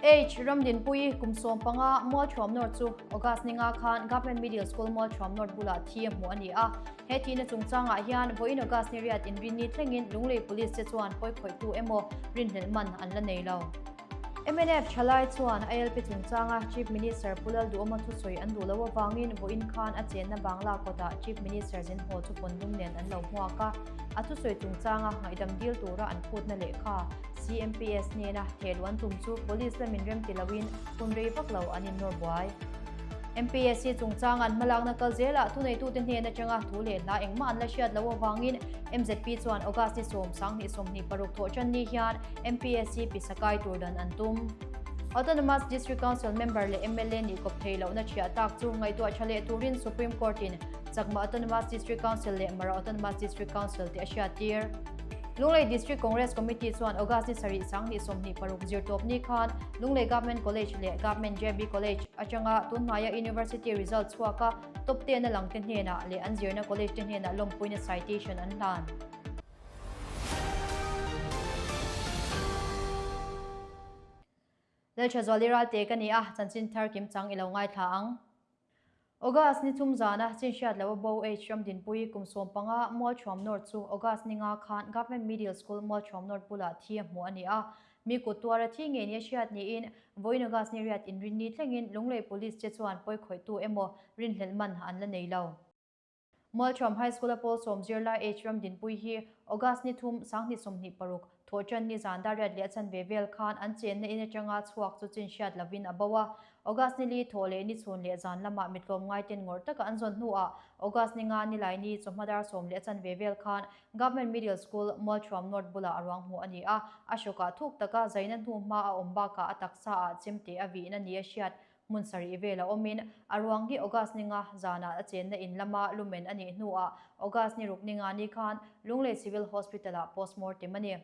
H. Ramdinpuii kum 15 Mualthuam North chu August ni nga khan Government Middle School Mualthuam North bulah thi a hmuh a ni a. He thihna chungchangah hian vawiin August ni riat inrinni thlengin Lunglei Police te chuan pawi khawihtu emaw rinhlelh man an la nei lo. Mnf thalai chuan ILP chungchanga Chief Minister Pu Lalduhawma thusawi an duh loh avangin vawiin khan a chenna Bangla kawtah Chief Minister Zinhaw chu pawnlum nen an lo hmuak a. A thusawi chungchanga ngaihdam dil tura an phutna lehkha CMPS hnena thehluh an tum chu Police lamin remti loin hun rei vak lo an innawr buai. MPSC chungchang an hmalakna kal zelah thuneitute hnen atanga thu leh hla engmah an la hriat loh avangin MZP chuan August ni 10, 26 thawh tan ni hian MPSC pisa kai tur dan an tum. Autonomous District Council member leh mla nih kawp thei lohna thiah tak chu ngaihtuah tha leh turin Supreme Court-in Chakma Autonomous District Council leh Mara Autonomous District Council te a hriattir. Lunglei District Congress Committee chuan August ni sarih 10, 26 zirtawp ni khan Lunglei Government College leh Government JB College atanga tunhnaia University result chhuaka top ten a langte hnenah leh an zirna college te hnenah lawmpuina citation an hlan. Lalthazuali Ralte ka ni a, chanchin thar kim chang i lo ngaithla ang. August ni thum zana chinhriat loh a bo H Ramdinpuii kum 15 Mualthuam North chu August ni nga khan Government Middle School Mualthuam North bulah thi a hmuh a ni a. Mi kut tuara thi ngei nia hriat niin vawiin August ni riat inrinni thlengin Lunglei Police te chuan pawi khawihtu emaw rinhlelh man an la nei lo. Mualthuam High School a pawl sawm zirlai H Ramdinpuii hi August ni thum, 2026, thawhṭan ni zan dariat leh a chanve vel khan an chenna in aṭanga chhuak chu chin hriat lovin a bo a. August ni li thawh leh ni chhun leh zan lamah mitlawm ngaiten ngawrh taka an zawn hnuah August ni nga nilai ni chawhma dar sawm leh a chanve vel khan Government Middle School, Mualthuam North bulah a ruang hmuh a ni a. A hrawkah thuk taka zaina hnu hma a awm bakah a taksa ah chemte a vihna ni a hriat Hmun sarih vel a awmin a ruang hi August ni nga zanah a chenna in lama lumen a nih hnuah August ni ruk ni nga ni khan Lunglei Civil Hospital-ah postmortem a ni.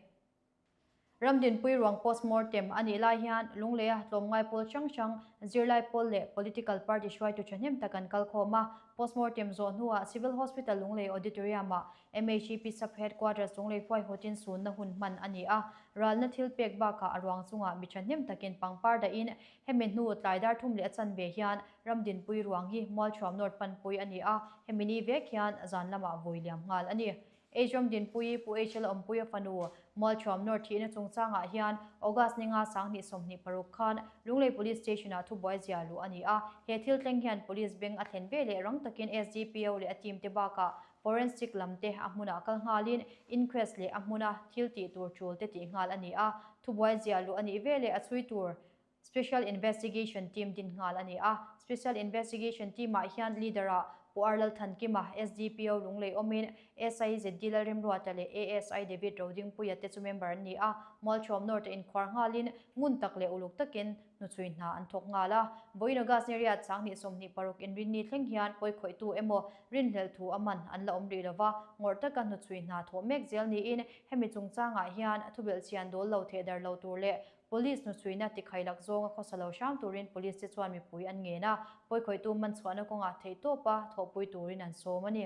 Ramdinpui ruang postmortem a nih lai hian Lungleia tlawmngai pawl hrang hrang, zirlai pawl leh political party hruaitu thahnem tak an kalkhawm a. Postmortem zawh hnuah Civil Hospital Lunglei Auditorium-ah MHEP Sub Headquarters Lunglei huaihawtin sunna hun hman a ni a. Ralna thil pek bakah a ruang chungah mi thahnem takin pangpar dahin Hemi hnu tlai dar thum leh a chanve hian Ramdinpui ruang hi Mualthuam North panpui a ni a, hemi ni vek hian zan lamah vawi liam nghal a ni. H Ramdinpuii Pu HL Awmpuia fanu Mualthuam North thihna chungchangah hian August ni nga 2026 khan Lunglei Police Station-ah thubuai zia luh a ni a, he thil thleng hian Police beng a thlen ve leh rang takin SDPO leh a team te bakah Forensic lam te a hmunah kal nghalin inquest leh a hmuna thil tih tur tul te tih nghal a ni a, thubuai zia luh a nih ve leh a chhui tur Special Investigation Team din nghal a ni a. Special Investigation Team-ah hian Leader-ah Pu R Lalthankima, SDPO Lunglei awmin SI ZD Lalremruata leh ASI David Rodingpuia te chu member an ni a. Mualthuam North a inkhuar nghalin ngun tak leh uluk takin hnuchhui hna an thawk nghal a. Vawiin August ni riat 2026 inrinni thleng hian pawi khawihtu emaw rinhlelh thu a man an la awm rih lova, ngawrh taka hnuchhui hna thawh mek zel niin hemi chungchangah hian thubelhchian dawl lo thehdar lo tur leh Police hnuchhuina tikhai lak zawnga khawsa lo hram turin Police te chuan mipui an ngen a, pawikhawihtu man chhuahna kawngah theihtawpa thawhpui turin an sawm a ni.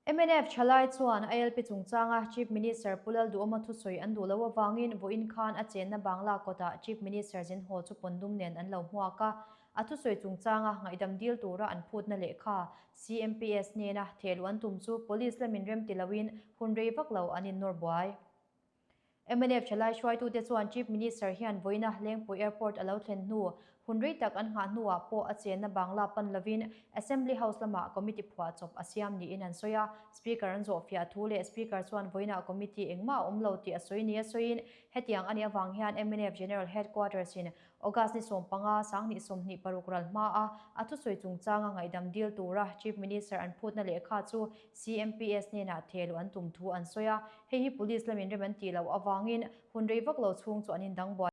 Mnf thalai chuan ILP chungchanga Chief Minister Pu Lalduhawma thusawi an duh loh avangin vawiin khan a chenna Bangla kawtah Chief Minister Zinhaw chu pawndum nen an lo hmuak a, a thusawi chungchanga ngaihdam dil tura an phutna lehkha CMPS hnena thehluh an tum chu Police lamin remti loin hun rei vak lo an innawr buai. Mnf thalai hruaitute chuan Chief Minister hian vawiina Lengpui Airport a lo thlen hnu hun rei tak an nghah hnuah pawh a chenna Bangla pan lovin Assembly House lamah committee phuah chawp a siam niin an sawi a. Speaker an zawhfiah thu leh Speaker chuan vawiinah committee engmah a awm lo tih a sawi nia sawiin hetiang a nih avang hian mnf General Headquarters in August ni 15, 2026 ral hma a a thusawi chungchanga ngaihdam dil tura Chief Minister an phutna lehkha chu CMPS hnenah thehluh an tum thu an sawi a, hei hi Police lamin rem an tih loh avangin hun rei vak lo chhung chu an indang buai.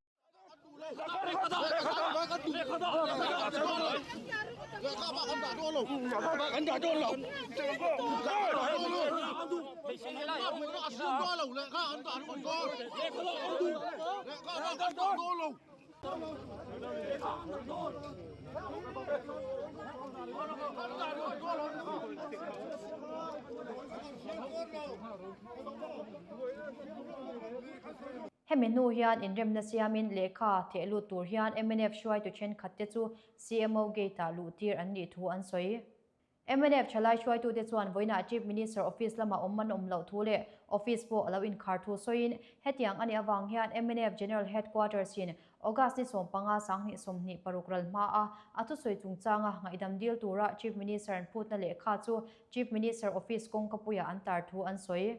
Hemi hnu hian inremna siamin lehkha theh lut tur hian mnf hruaitu thenkhatte chu CMO gate-ah luhtir an nih thu an sawi. Mnf thalai hruaitute chuan vawiinah Chief Minister Office lama awm an awm loh thu leh Office pawh a lo inkhar thu sawiin hetiang a nih avang hian mnf General Headquarters-in August ni 15 2026 ral hma a a thusawi chungchanga ngaihdam dil tura Chief Minister an phutna lehkha chu Chief Minister Office kawngkapuiah an tar thu an sawi.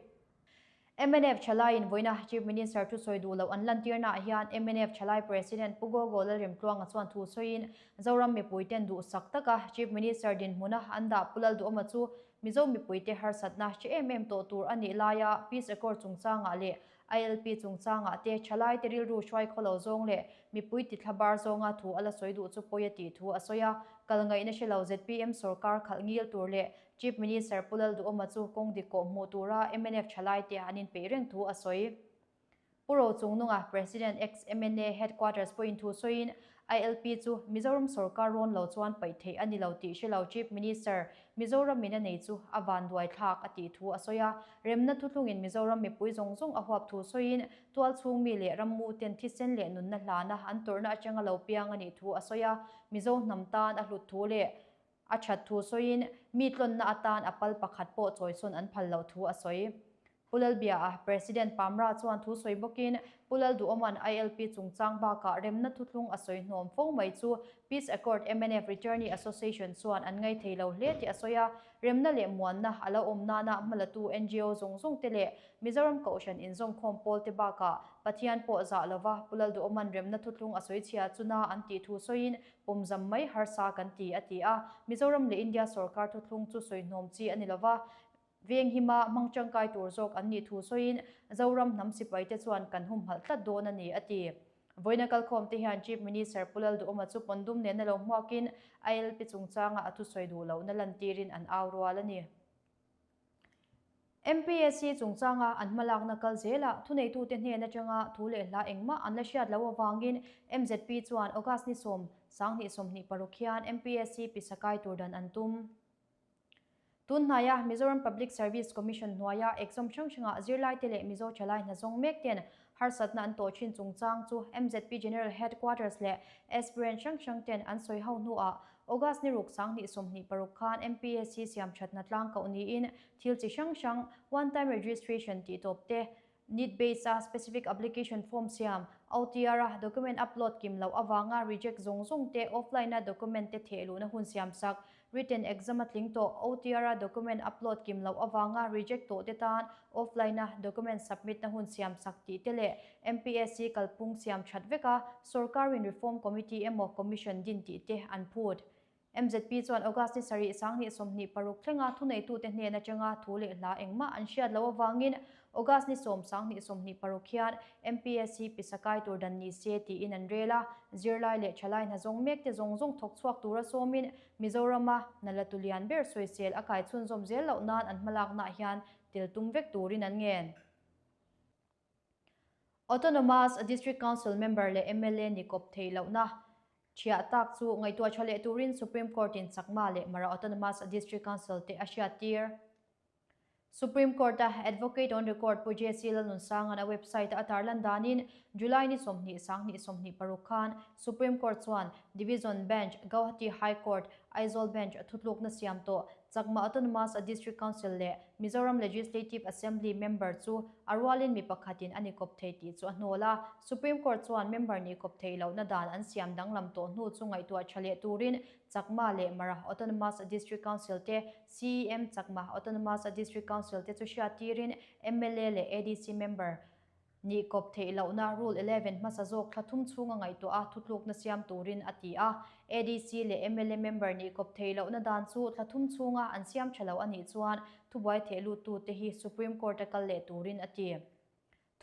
Mnf Thalaiin vawiina Chief Minister thusawi duh loh an lantirnaah hian mnf Thalai President Pu Gogo Lalremtluanga chuan thu sawiin Zoram mipuiten duhsak taka Chief Minister dinhmuna an dah Pu Lalduhawma chu Mizo mipuite harsatna hre em em tawh tur a nih laia Peace Accord chungchangah leh ILP chungchangah te Thalaite rilru hruai khawlo zawng leh mipui tithla bar zawnga thu a la sawi duh chu pawi a tih thu a sawi a. Kal ngaihna hre lo zpm sorkar khalh ngil tur leh Chief Minister Pu Lalduhawma chu kawng dik kawh hmuh tura mnf thalaite an inpeih reng thu a sawi. Pu Rochungnunga, President ex-MNA Headquarters pawhin thu sawiin, ILP chu Mizoram sorkar rawn lo chuan paih theih a ni lo tih hre lo Chief Minister Mizoramin a nei chu a vanduai thlak a tih thu a sawi a. Remna thuthlungin Mizoram mipui zawng zawng a huap thu sawiin, tualchhung mi leh rammuten thisen leh nunna hlana an tawrhna atanga lo piang a nih thu a sawi a. Mizo hnam tan a hlut thu leh A that thu sawiin, mi tlawnna atan a pal pakhat pawh chawisawn an phal loh thu a sawi. Pu Lalbia-a President Pamra chuan thu sawi bawkin, Pu Lalduhawma'n ILP chungchang bakah remna thuthlung a sawi hnawm fo mai chu Peace Accord mnf Returnee Association chuan an ngaithei lo hle tih a sawi a, remna leh muanna a lo awm nana hmalatu ngo zawng zawng te leh Mizoram Kohhran inzawmkhawm pawl te bakah Pathian pawh zah lova Pu Lalduhawma'n remna thuthlung a sawi chhia chu na an tih thu sawiin Pawmzam mai harsa kan ti, a ti a. Mizoram leh India sorkar thuthlung chu sawihnawm chi a ni lova, venghima hmang tangkai tur zawk an nih thu sawiin Zoram hnam sipaite chuan kan humhalh tlat dawn a ni, a ti. Vawiina kalkhawmte hian Chief Minister Pu Lalduhawma chu pawndum nena lo hmuakin ILP chungchanga a thusawi duh lohna lantirin an au rual a ni. MPSC chungchanga an hmalakna kal zelah thuneitute hnen atanga thu leh hla engmah an la hriat loh avangin mzp chuan August ni 10, 2026 hian MPSC pisakai tur dan an tum. Tun hnaia Mizoram Public Service Commission hnuaia exam hrang hrangah zirlaite leh Mizo thalai hna zawng mek ten harsatna an tawh thin chungchang chu mzp General Headquarters leh aspirant hrang hrang ten an sawi ho hnuah August ni ruk 2026 khan MPSC siam thatna tlang koh niin thil chi hrang hrang one time registration tih tawp te, need base a specific application form siam, OTR a document upload kim loh avanga reject zawng zawng te offline a document te theh luhna hun siam sak, written exam a tling tawh, OTR a document upload kim loh avanga reject tawh te tan offline a document submit na hun siam sak tih te leh MPSC kalphung siam that vek a, sorkarin Reform Committee emaw Commission din tih te an phut. Mzp chuan August ni sarih 2026 thlenga thuneitute hnen atanga thu leh hla engmah an hriat loh avangin August ni 10 2026 hian MPSC pisakai tur dan ni se tiin an rel a, zirlai leh thalai hna zawng mek te zawng zawng thawk chhuak tura sawmin Mizorama nalatu lian ber sawisel a kai chhunzawm zel loh nan an hmalaknaah hian tel tum vek turin an ngen. Autonomous District Council member leh mla ni kawp theih lohna thiah tak chu ngaihtuah tha leh turin Supreme Court-in Chakma leh Mara Autonomous District Council te a hriattir. Supreme Court-a Advocate on Record Pu JC Lalnunsanga'n a website-a a tarlan danin July ni 20 2026 khan Supreme Court chuan Division Bench, Gauhati High Court, Aizawl Bench thutlukna siam tawh Chakma Autonomous District Council leh Mizoram Legislative Assembly member chu a rualin mi pakhatin a ni kawp thei tih chu a hnawl a. Supreme Court chuan member nih kawp theih lohna dan an siam danglam tawh hnu chu ngaihtuah tha leh turin Chakma leh Mara Autonomous District Council te, CEM Chakma Autonomous District Council te chu hriattirin mla leh ADC member nih kawp theih lohna Rule 11 hmasa zawk thla thum chhunga ngaihtuah a thutlukna siam turin a ti a. ADC leh mla member nih kawp theih lohna dan chu thla thum chhunga an siam tha lo a nih chuan thubuai theh luttute hi Supreme Court-a kal leh turin a ti.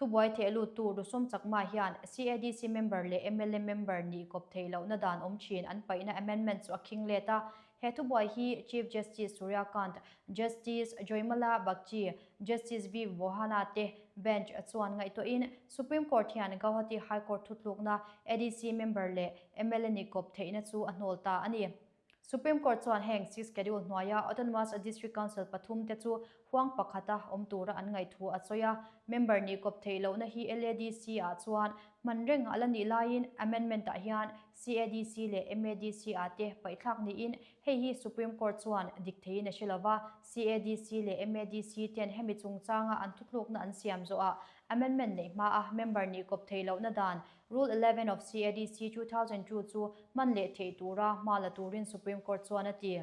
Thubuai theh luttu Rusawm Chakma hian CADC member leh mla member nih kawp theih lohna dan awm thin an paihna amendment chu a khing let a. He thubuai hi Chief Justice Surya Kant, Justice Joymala Bagchi, Justice V Vohana te bench chuan ngaihtuahin Supreme Court hian Gauhati High Court thutlukna ADC member leh mla nih kawp theihna chu a hnawl ta a ni. Supreme Court chuan heng Sixth Schedule hnuaia Autonomous District Council pathum te chu huang pakhata awm tura an ngaih thu a sawi a. Member nih kawp theih lohna hi LADC ah chuan hman reng a la nih laiin amendment ah hian CADC leh MADC ah te paihthlak niin hei hi Supreme Court chuan dik theiin a hre lova. CADC leh MADC ten hemi chungchanga an thutlukna an siam zawhah amendment neih hmaa member nih kawp theih lohna dan Rule 11 of CADC 2002 chu hman leh theih tura hma la turin Supreme Court chuan a ti.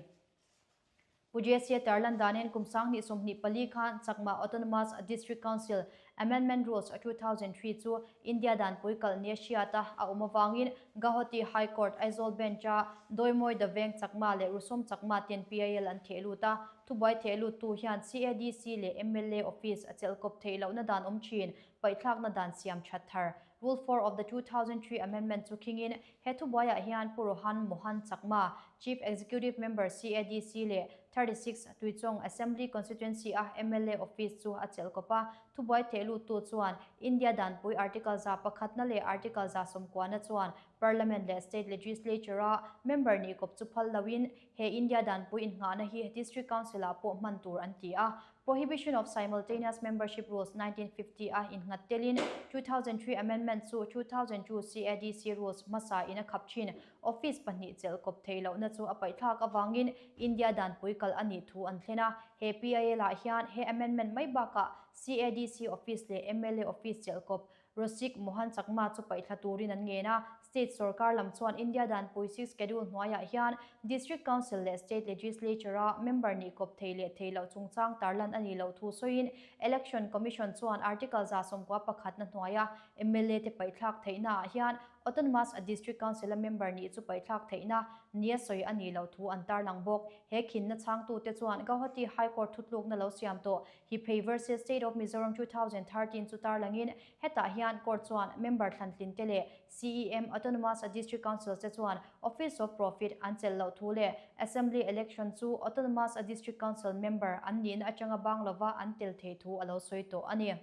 Pu JC tarlan danin kum 2024 khan Chakma Autonomous District Council Amendment Rules 2003 chu India danpui kalh nia hriata a awm avangin Gauhati High Court Aizawl Bench-a Doimawi Daveng Chakma leh Rusom Chakma ten PIL an theh lut a. Thubuai theh luttu hian CADC leh mla office a chelhkawp theih lohna dan awm thin paihthlakna dan siam that thar Rule 4 of the 2003 Amendment chu khingin he thubuaiah hian Pu Rohan Mohan Chakma, Chief Executive Member CADC leh 36 Tuichawng Assembly Constituency a mla office chu a chelh kawp a. Thubuai thehluttu chuan India danpui Article 101na leh Article 90na chuan Parliament leh State Legislature a member nih kawp chu phal loin he India danpui innghahna hi District Council ah pawh hman tur an ti a. Prohibition of Simultaneous Membership Rules 1950 a innghat telin 2003 Amendment chu 2002 CADC Rules hmasa in a khap thin. Office pahnih chelh kawp theih lohna chu a paihthlak avangin India danpui kal a nih thu an thlen a. He PIL ah hian he amendment mai bakah CADC Office leh mla Office chelh kawp Rosik Mohan Chakma chu paihthla turin an ngen a, state sorkar lam chuan India danpui Sixth Schedule hnuaiah hian District Council leh State Legislature-a member nih kawp thei leh thei loh chungchang tarlan a nih loh thu sawiin Election Commission chuan Article 91na hnuaia mla te paihthlak theihnaah hian Autonomous District Council-a member nih chu paihthlak theihna nia sawi a nih loh thu an tarlang bawk. He khinna chhangtute chuan Gauhati High Court thutlukna lo siam tawh Hiphei versus State of Mizoram 2013 chu tarlangin hetah hian court chuan member thlantlin te leh CEM Autonomous District Councils te chuan Office of Profit an chelh loh thu leh Assembly Election chu Autonomous District Council member an nihna atanga bang lova an tel thei thu a lo sawi tawh a ni.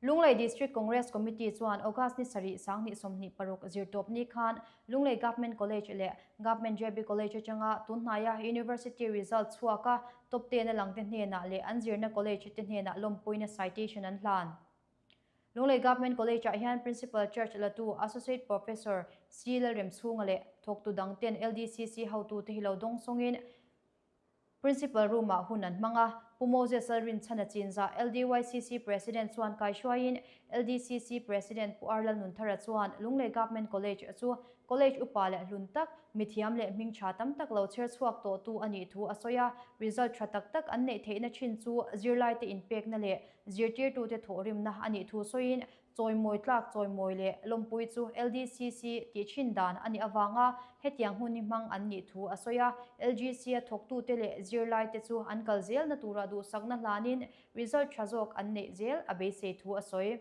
Lunglei District Congress Committee chuan August ni sarih 2026 zirtawp ni khan Lunglei Government College leh Government JB College atanga tunhnaia University result chhuaka top ten a langte hnenah leh an zirna college te hnenah lawmpuina citation an hlan. Lunglei Government College ah hian Principal Church latu Associate Professor C Lalremchhunga leh thawktu dangten LDCC hotute hi lo dawngsawngin Principal room-ah hun an hmang a, Pu Moses Lalrinchhana Chinzah, LDYCC President chuan kaihruaiin LDCC President Pu R Lalnunthara chuan Lunglei Government College chu college upa leh hlun tak, mithiam leh hming tha tam tak lo chher chhuak tawhtu a nih thu a sawi a, result tha tak tak an neih theihna thin chu zirlaite inpekna leh zirtirtute thawhrimna a nih thu sawiin Chawimawi tlak chawimawi leh lawmpui chu LDCC tih thin dan a nih avanga hetiang hun hi hmang an nih thu a sawi a. LGC-a thawktute leh zirlaite chu an kal zelna tura duhsakna hlanin result tha zawk an neih zel a beisei thu a sawi.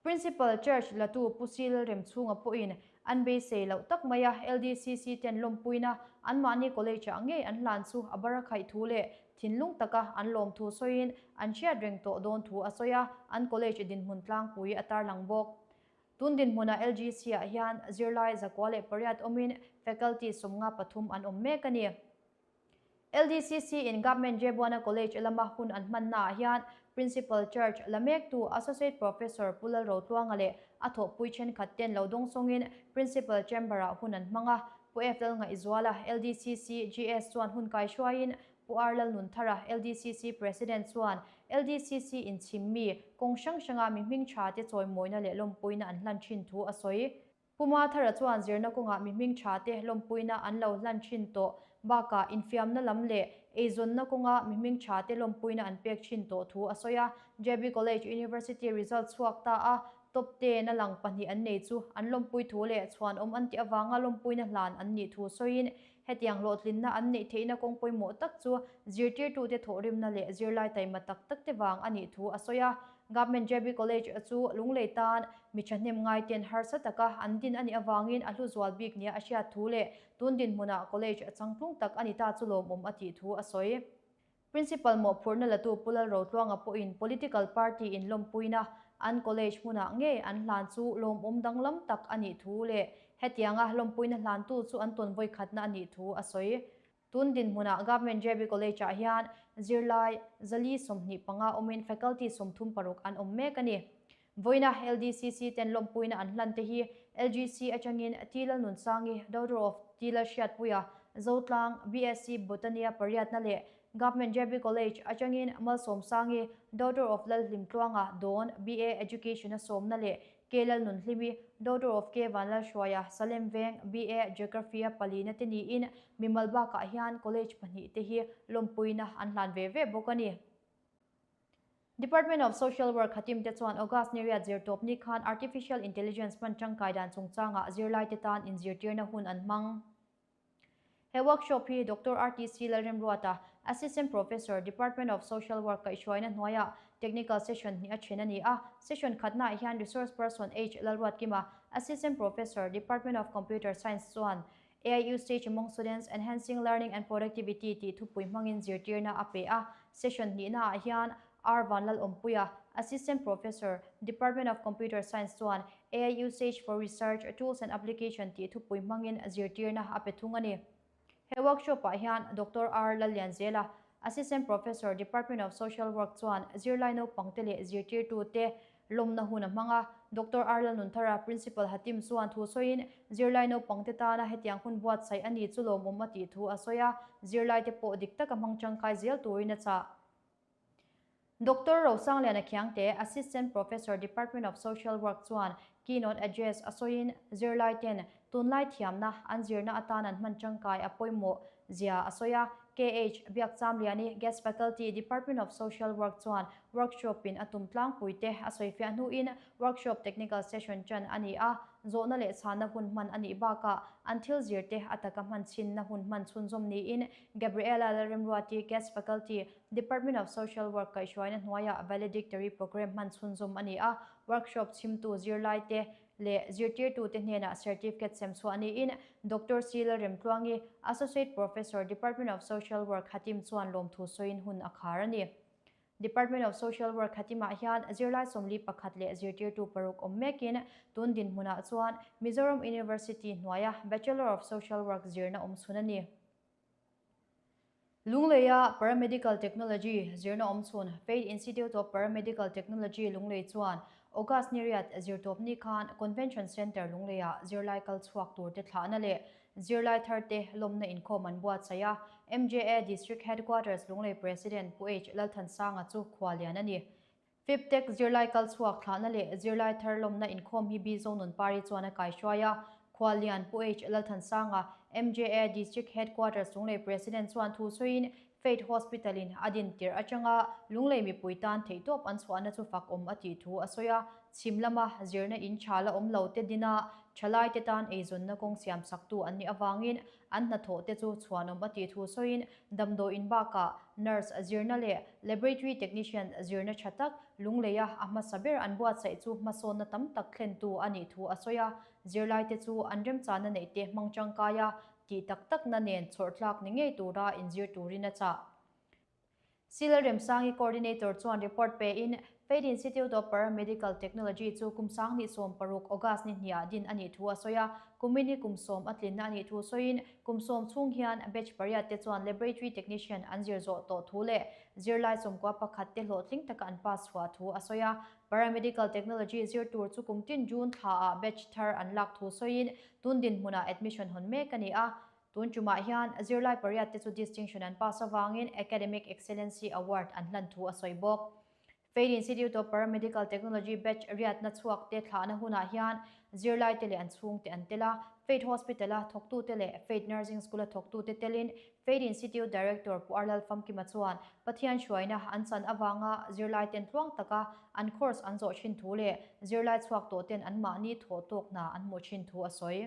Principal Church latu Pu Sil Remchhunga pawhin an beisei loh tak mai a, LDCC ten lawmpuina anmahni college-ah ngei an hlan chu a bar a khaih thu leh Thinlung taka an lawmthu sawiin an hriat reng tawh dawn thu a sawi a, an college dinhmun tlangpui a tarlang bawk. Tun dinhmunah LGC-ah hian zirlai 108 awmin faculty 53 an awm mek a ni. LDCC in Government Jebuana College lama hun an hmannaah hian Principal Charge la mektu Associate Professor Pu Lalrotluanga leh a thawhpui thenkhat ten lo dawngsawngin Principal Chamber-ah hun an hmang a, Pu F Lalngaihzuala, LDCC GS chuan hun kaihruaiin Pu R Lalnunthara, LDCC President chuan LDCC inchhim mi kawng hrang hranga mi hming tha te chawimawina leh lawmpuina an hlan thin thu a sawi. Pu Mathara chuan zirna kawngah mi hming tha te lawmpuina an lo hlan thin tawh bakah infiamna lam leh eizawnna kawnga mi hming tha te lawmpuina an pek thin tawh thu a sawi a. JB College University result chhuak ta a, Top ten a lang pahnih an nei chu an lawmpui thu leh chhuanawm an tih avanga lawmpuina hlan an nih thu sawiin hetiang hlawhtlinna an neih theihna kawng pawimawh tak chu zirtirtute thawhrimna leh zirlai taima tak tak te vang a nih thu a sawi a. Government JB College chu lunglei tan mi thahnem ngaiten harsa taka an din a nih avangin a hlu zual bik nia a hriat thu leh tun dinhmunah college changtlung tak a ni ta chu lawmawm a tih thu a sawi. Principal mawhphurhna latu Pu Lalrotluanga pawhin political party in lawmpuina an college hmunah ngei an hlan chu lawmawm danglam tak a nih thu leh hetianga lawmpuina hlantu chu an tawn vawikhatna a nih thu a sawi. Tun dinhmunah Government JB College-ah hian zirlai 425 awmin faculty 36 an awm mek a ni. Vawiina LDCC ten lawmpuina an hlan te hi LGC atangin T Lalnunsangi, Daughter of T Lalhriatpuia, Zotlang, BSc Botany-a pariatna leh Government JB College atangin Malsawmsangi, Daughter of Lalhlimtluanga, Dawn, BA Education-a sawmna leh K Lalnunhlimi, Daughter of K Vanlalhruaia, Salem Veng, BA Geography-a palina te niin mimal bakah hian college pahnih te hi lawmpuina an hlan ve ve bawk a ni. Department of Social Work Khatim te chuan August ni riat zirtawp ni khan Artificial Intelligence hman tangkai dan chungchangah zirlaite tan inzirtirna hun an hmang. He workshop hi Doctor RTC Lalremruata, Assistant Professor, Department of Social Work kaihhruaina hnuaiah Technical Session hnih a then a ni a. Session khatnaah hian Resource Person H Lalruatkima, Assistant Professor, Department of Computer Science chuan AI Usage Among Students, Enhancing Learning and Productivity tih thupui hmangin zirtirna a pe a. Session hnihnaah hian R Vanlalawmpuia, Assistant Professor, Department of Computer Science chuan AI Usage for Research, Tools and Application tih thupui hmangin zirtirna a pe thung a ni. He workshop-ah hian Doctor R Lallianzela, Assistant Professor, Department of Social Work chuan zirlai naupangte leh zirtirtute lawmna hun a hmang a. Doctor R Lalnunthara, Principal Hatim chuan thu sawiin zirlai naupangte tana hetiang hun buatsaih a ni chu lawmawm a tih thu a sawi a, zirlaite pawh dik taka hmang tangkai zel turin a chah. Doctor Rosangliana Khiangte, Assistant Professor, Department of Social Work chuan keynote address a sawiin zirlaiten tunlai thiamna an zirna atan an hman tangkai a pawimawh zia a sawi a. KH Biakchamliani, Guest Faculty, Department of Social Work chuan workshop in a tum tlangpuite a sawifiah hnuin workshop technical session tan a ni a, zawhna leh chhanna hun hman a nih bakah an thil zirte a taka hman chhinna hun hman chhunzawm niin Gabriela Lalremruati, Guest Faculty, Department of Social Work kaihhruaina hnuaiah valedictory programme hman chhunzawm a ni a, workshop chhimtu zirlaite leh zirtirtute hnenah certificate sem chhuah niin Doctor C Lalremtluangi, Associate Professor, Department of Social Work Hatim chuan lawmthu sawiin hun a khar a ni. Department of Social Work Hatimah hian zirlai 41 leh zirtirtu paruk awm mekin tun dinhmunah chuan Mizoram University hnuaia Bachelor of Social Work zirna awm chhun a ni. Lungleia Paramedical Technology zirna awm chhun Faith Institute of Paramedical Technology Lunglei chuan August ni riat zirtawp ni khan Convention Centre Lungleia zirlai kal chhuak turte thlahna leh zirlai tharte lawmna inkhawm an buatsaih a. MJA District Headquarters Lunglei President Pu H Lalthansanga chu khualian a ni. Fiptech zirlai kal chhuak thlahna leh zirlai thar lawmna inkhawm hi Bi Zonunpari chuan a kaihruai a. Khuallian Pu H Lalthansanga, MJA District Headquarters Lunglei President chuan thu sawiin Faith Hospital in a din tirh atanga Lunglei mipui tan theihtawp an chhuahna chu fak awm a tih thu a sawi a. Chhim lama zirna in tha la awm lo te dina thalaite tan eizawnna kawng siam saktu an nih avangin an hnathawh te chu chhuanawm a tih thu sawiin Damdawiin bakah nurse zirna leh laboratory technician zirna tha tak Lungleia a hmasa ber an buatsaih chu hmasawnna tam tak thlentu a nih thu a sawi a, zirlaite chu an remchana neihte hmang tangkai a tih tak takna nen chhawrh tlak ni ngei tura inzir turin a chah. Sila Remsangi Coordinator chuan report pein Faith Institute of Paramedical Technology chu kum 2016 August ni hniah din a nih thu a sawi a, kumin hi kum 10 a tlinna a nih thu sawiin kum 10 chhung hian batch pariat te chuan Laboratory Technician an zir zawh tawh thu leh zirlai 91 te hlawhtling taka an pass chhuah thu a sawi a. Paramedical Technology zir tur chu kum tin June thlaah batch thar an lak thu sawiin tun dinhmunah admission hawn mek a ni a. Tun tumah hian zirlai pariat te chu distinction an pass avangin Academic Excellency Award an hlan thu a sawi bawk. Faith Institute of Paramedical Technology batch riatna chhuak te thlahna hunah hian zirlai te leh an chhung te an tel a, Faith Hospital a thawktute leh Faith Nursing School a thawktute telin Faith Institute Director Pu Arlal Famkima chuan Pathian hruaina an chan avanga zirlai ten tluang taka an course an zawh thin thu leh zirlai chhuak tawh ten anmahni thawh tawk hna an hmuh thin thu a sawi.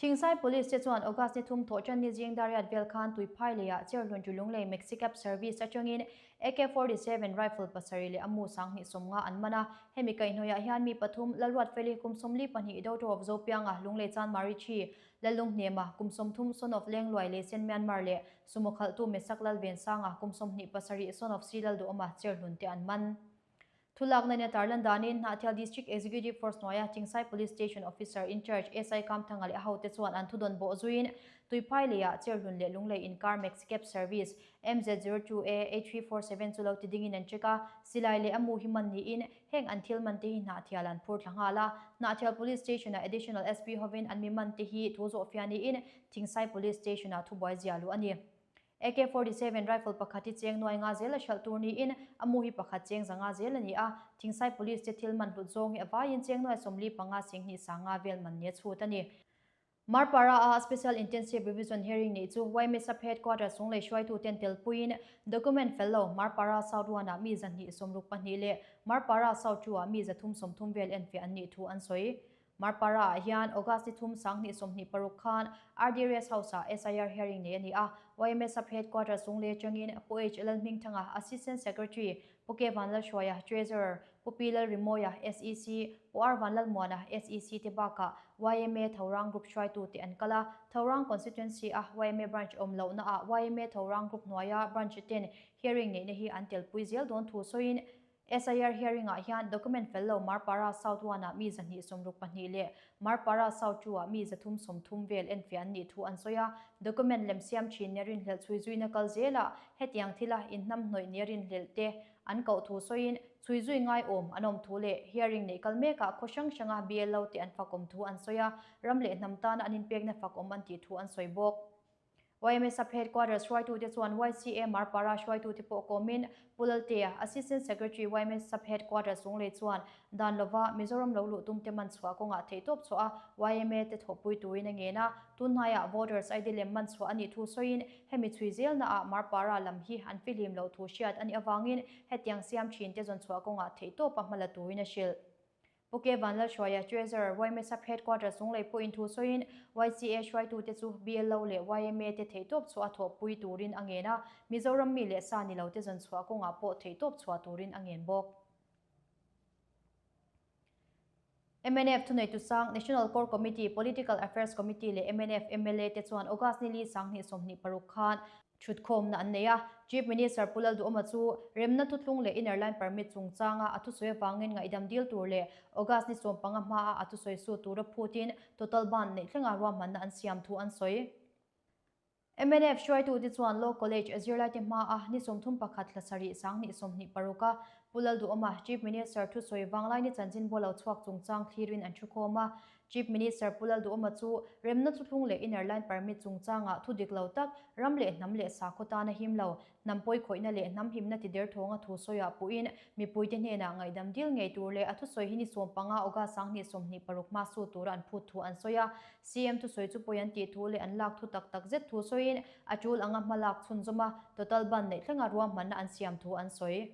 Thingsai Police te chuan August ni thum thawh tan ni zing dariat vel khan Tuiphai leiah Cherhlun chu Lunglei Maxi Cab Service atangin AK-47 rifle pasarih leh a mu 2050 an man a. Hemi kaihhnawihah hian mi pathum Lalruatfeli kum 42 daughter of Zopianga Lunglei Chanmari Thi Lalunghnema kum 30 son of Lengluai Leisen Myanmar leh Sumo khalhtu Mesak Lalvensanga kum 27 son of Si Lalduhawma Cherhlun te an man. Thulakna in a tarlan danin Hnahthial District Executive Force hnuaia Thingsai Police Station Officer in Charge SI Kamthanga leh a hote chuan an thudawn bawh zuiin Tuiphai leiah Cherhlun leh Lunglei inkar Maxicab Service MZ 02 A 8347 chu lo ti dingin an check a, silai leh a mu hi man niin heng an thil man te hi Hnahthial an phur thla nghal a. Hnahthial Police Station-ah Additional SP hovin an mi man te hi thu zawhfiah niin Thingsai Police Station-ah thubuai zia luh a ni. AK 47 rifle pakhat hi cheng nuai nga zel a hralh tur niin a mu hi pakhat cheng zanga zel a ni a, Thingsai Police te thil man hlut zawng hi a vaiin cheng nuai 45 singhnih sanga vel man nia chhut a ni. Marpara a Special Intensive Revision Hearing neih chu YMA Sub Headquarters chunglei hruaituten telpuiin document fel lo Marpara South 1 ah mi 262 leh Marpara South 2 ah mi 330 vel enfiah an nih thu an sawi. Marpara ah hian August ni thum 2026 khan RD Rest House ah SIR hearing nei a ni a, YMA Sub Headquarters chunglei atangin Pu H Lalhmingthanga, Assistant Secretary, Pu K Vanlalhruaia, Treasurer, Pu Pi Lalrimawia, SEC, Pu R Vanlalmuana, SEC te bakah YMA Thorang Group hruaitute an kal a, Thorang Constituency a YMA Branch awm lohna ah YMA Thorang Group hnuaia Branch ten hearing neihna hi an telpui zel dawn thu sawiin SIR hearing ah hian document fel lo Marpara South 1 ah mi 262 leh Marpara South 2 ah mi 330 vel enfiah an nih thu an sawi a, document lem siam thin nia rinhlelh chhui zuina kal zelah hetiang thila inhnamhnawih nia rinhlelh te an koh thu sawiin chhui zui ngaiawm an awm thu leh hearing neih kal mekah khaw hrang hranga BLO te an fakawm thu an sawi a, ram leh hnam tana an inpekna fakawm an tih thu an sawi bawk. YMA Sub Headquarters hruaitute chuan YCA Marpara hruaitute pawh kawmin Pu Laltea, Assistant Secretary YMA Sub Headquarters Lunglei chuan dan lova Mizoram lo luh tumte man chhuah kawngah theihtawp chhuah a YMA te thawhpui turin a ngen a, tunhnaiah Voters ID lem man chhuah a nih thu sawiin hemi chhui zelnaah Marpara lam hi an fihlim loh thu hriat a nih avangin hetiang siam thinte zawn chhuah kawngah theihtawpa hmala turin a hrilh. Pu K Vanlalhruaia, Treasurer, YMA Sub Headquarters chunglei pawhin thu sawiin YCA hruaitute chu BLO leh YMA te theihtawp chhuah a thawhpui turin a ngen a, Mizoram mi leh sa ni lote zawn chhuah kawngah pawh theihtawp chhuah turin a ngen bawk. Mnf thuneitu sang, National Core Committee, Political Affairs Committee leh mnf mla te chuan August ni li 2026 khan Thutkhawmna an nei a, Chief Minister Pu Lalduhawma chu remna thuthlung leh inner line permit chungchanga a thusawi avangin ngaihdam dil tur leh August ni 15 hmaa a thusawi su tura phutin total ban neih thlenga ruahmanna an siam thu an sawi. Mnf hruaitute chuan Law College zirlaite hmaa ni 31 thla sarih 2026 a Pu Lalduhawma Chief Minister thusawi vanglaini chanchinbu lo chhuak chungchang thlirin an thukhawm a, Chief Minister Pu Lalduhawma chu remna thuthlung leh inner line permit chungchangah thu dik lo tak, ram leh hnam leh sakhaw tana him lo, hnam pawi khawihna leh hnam himna ti derthawnga thu sawiah puhin mipuite hnenah ngaihdam dil ngei tur leh a thusawi hi ni 15 August 2026 hma su tura an phut thu an sawi a. CM thusawi chu pawi an tih thu leh an lak thu tak tak zet thu sawiin a tul anga hma lak chhunzawm a, total ban neih thlenga ruahmanna an siam thu an sawi.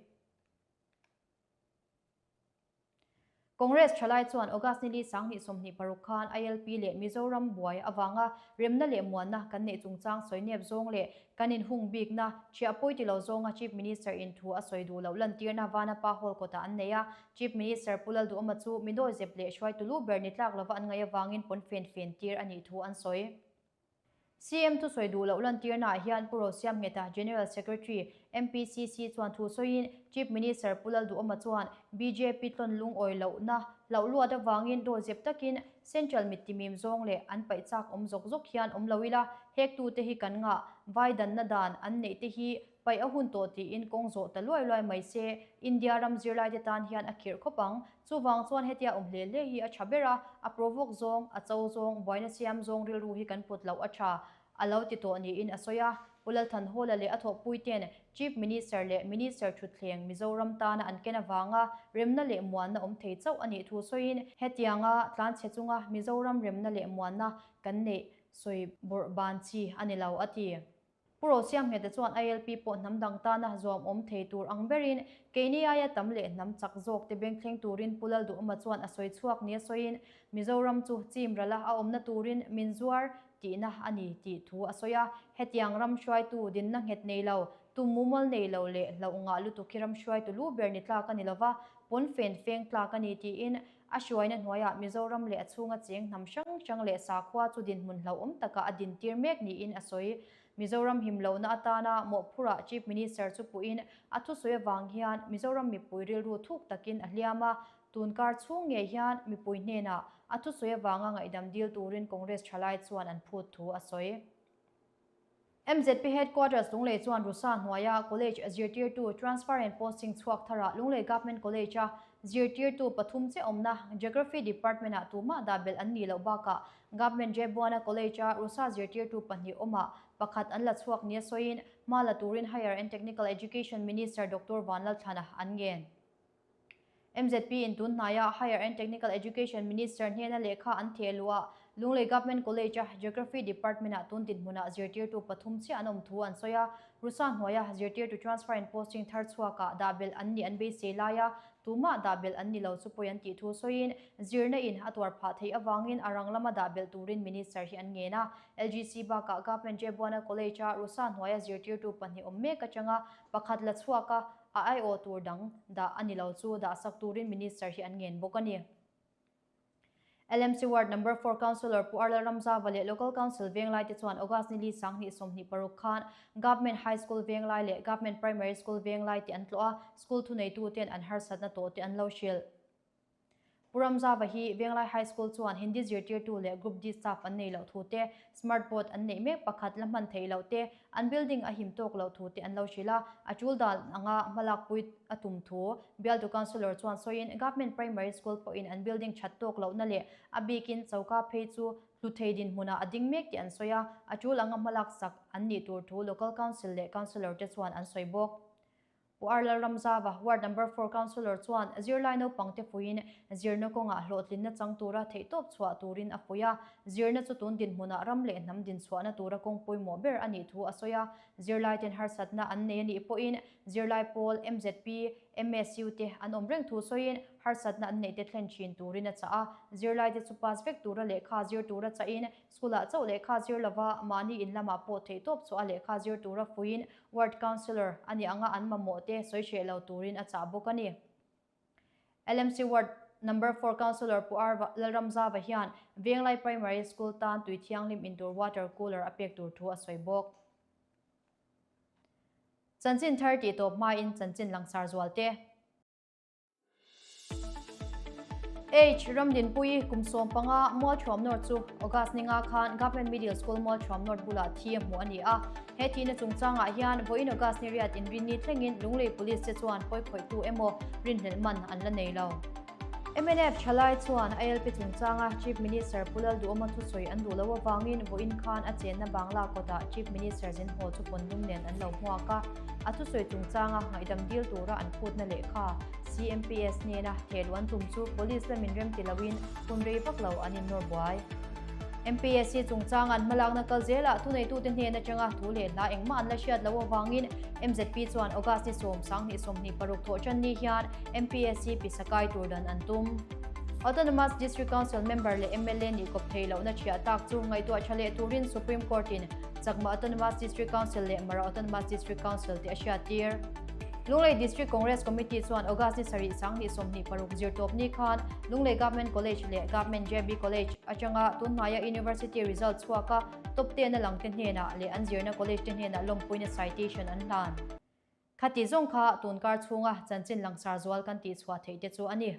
Congress thalai chuan August ni li 2026 khan ILP leh Mizoram buai avanga remna leh muanna kan neih chungchang sawi nep zawng leh kan inhung bikna thiah pawi ti lo zawnga Chief Minister in thu a sawi duh loh lantirna Vanapa Hall kawtah an nei a. Chief Minister Pu Lalduhawma chu midawi zep leh hruaitu lu ber ni tlak lova an ngaih avangin pawnfen fen tir a nih thu an sawi. CM thusawi duh loh lantirnaah hian Pu Rosiam Ngheta, General Secretary, MPCC chuan thu sawiin Chief Minister Pu Lalduhawma chuan bjp tlawn lungawi lohna hlauh luat avangin dawi zep takin Central mit timim zawng leh an paih chak awm zawk zawk hian awm lo ila, hektute hi kan ngah, vai danna dan an neih te hi paih a hun tawh tiin kawng zawh ta luai luai mai se, India ram zirlaite tan hian a khirh khawp ang. Chuvang chuan hetia awm hle hle hi a tha ber a, a provoke zawng, a cho zawng, buaina siam zawng rilru hi kan put loh a tha, a lo ti tawh niin a sawi a. Pu Lalthanhawla leh a thawhpuite'n Chief Minister leh Minister thutthleng Mizoram tana an ken avanga remna leh muanna awm thei chauh a nih thu sawiin, hetianga tlanchhe chunga Mizoram remna leh muanna kan neih sawi bawrh ban chi a ni lo, a ti. Pu Rosiamngheta chuan ILP pawh hnam dang tana zuam awm thei tur ang berin keini aia tam leh hnam chak zawk te beng thleng turin Pu Lalduhawma chuan a sawi chhuak nia sawiin Mizoram chu chim rala a awmna turin min zuar tihna a ni tih thu a sawi a. Hetiang ram hruaitu dinna nghet nei lo, tum mumal nei lo leh hlauh ngah lutuk hi ram hruaitu lu ber ni tlak a ni lova, pawn fen feng tlak a ni tiin a hruaina hnuaiah Mizoram leh a chhunga cheng hnam hrang hrang leh sakhua chu dinhmun hlauhawm takah a dintir mek niin a sawi. Mizoram him lohna atana mawhphurah Chief Minister chu puhin a thusawi avang hian Mizoram mipui rilru thuk takin a hliam a, tun kar chhung ngei hian mipui hnenah a thusawi avanga ngaihdam dil turin Congress thalai chuan an phut thu a sawi. MZP Headquarters Lunglei chuan Rusa hnuaia College zirtirtu transfer and posting chhuak tharah Lunglei Government College-a zirtirtu pathum che awmna Geography Department-ah tumah dah belh an nih loh bakah Government Jebuana College-a Rusa zirtirtu pahnih awmah pakhat an la chhuak nia sawiin hma la turin Higher and Technical Education Minister Doctor Vanlalthlana an ngen. MZP in tun hnaia Higher and Technical Education Minister hnena lehkha an theh luh ah Lunglei Government College-a Geography Department-ah tun dinhmunah zirtirtu pathum chiah an awm thu an sawi a, Rusa hnuaia zirtirtu transfer and posting thar chhuakah dah belh an nih an beisei laia tumah dah belh an ni lo chu pawi an tih thu sawiin zirna in a tuar phah theih avangin a rang lama dah belh turin Minister hi an ngen a. LGC bakah Government Jebuana College-a Rusa hnuaia zirtirtu pahnih awm mek atanga pakhat la chhuak a, A aiawh tur dang dah a ni lo chu dahsak turin Minister hi an ngen bawk a ni. LMC Ward Number Four Councillor Pu Arlal Ramzava leh Local Council Venglai te chuan August ni li 2026 khan Government High School Venglai leh Government Primary School Venglai te an tlawh a, school thuneituten an harsatna tawh te an lo hrilh. Pu Ramzava hi Venglai High School chuan Hindi zirtirtu leh Group D staff an nei loh thu te, smart board an neih mek pakhat la hman theih loh te, an building a him tawk loh thu te an lo hrilh a, a tul dan anga hmalakpui a tum thu Bialtu Councillor chuan sawiin Government Primary School pawhin an building that tawk lohna leh a bikin choka phei chu hlu thei dinhmunah a ding mek tih an sawi a, a tul anga hmalaksak an nih tur thu Local Council leh Councillor te chuan an sawi bawk. Pu Arlal Ramzava, Ward Number Four Councillor chuan zirlai naupangte fuiin zirna kawngah hlawhtlinna chang tura theihtawp chhuah turin a fuih a. Zirna chu tun dinhmunah ram leh hnam dinchhuahna tura kawng pawimawh ber a nih thu a sawi a. Zirlaiten harsatna an nei a nih pawhin zirlai pawl, MZP, MSU te an awm reng thu sawiin harsatna an neihte thlen thin turin a chah a. Zirlaite chu pass vek tura lehkha zir tura chahin School-ah chauh lehkha zir lova mahni in lamah pawh theihtawp chhuah a lehkha zir tura fuiin Ward Councillor a nih anga an mamawh te sawi hreh lo turin a chah bawk a ni. LMC Ward Number Four Councillor Pu Arva Lalramzava hian Venglai Primary School tan tui thianghlim intur water cooler a pek tur thu a sawi bawk. Chanchin thar tih tawp hmain chanchin langsar zual te. H. Ramdinpuii kum 15 Mualthuam North chu August ninga khan Government Middle School Mualthuam North bulah thi a hmuh a ni a. He thihna chungchangah hian vawiin August ni riat inrinni thlengin Lunglei Police te chuan pawi khawihtu emaw rinhlelh man an la nei lo. Mnf thalai chuan ILP chungchanga Chief Minister Pu Lalduhawma thusawi an duh loh avangin vawiin khan a chenna Bangla kawtah Chief Minister zinhaw chu pawnlum nen an lo hmuak a. A thusawi chungchanga ngaihdam dil tura an phutna lehkha CMPS hnena thehluh an tum chu Police lamin rem ti loin hun rei vak lo an innawr buai. MPSC chungchanga an hmalakna kal zelah thuneitute hnen atanga thu leh hla engmah an la hriat loh avangin MZP chuan August ni 10, 2026 thawh tan ni hian MPSC pisakai tur dan an tum. Autonomous District Council member leh mla nih kawp thei lohna thiah tak chu ngaihtuah tha leh turin Supreme Court-in Chakma Autonomous District Council leh Mara Autonomous District Council te a hriattir. Lunglei District Congress Committee chuan August ni sarih 2026 zirtawp ni khan Lunglei Government College leh Government JB College atanga tunhnaia University result chhuaka top ten a langte hnenah leh an zirna college te hnenah lawmpuina citation an hlan. Khati zawng kha tunkar chhunga chanchin langsar zual kan tihchhuah theih te chu a ni.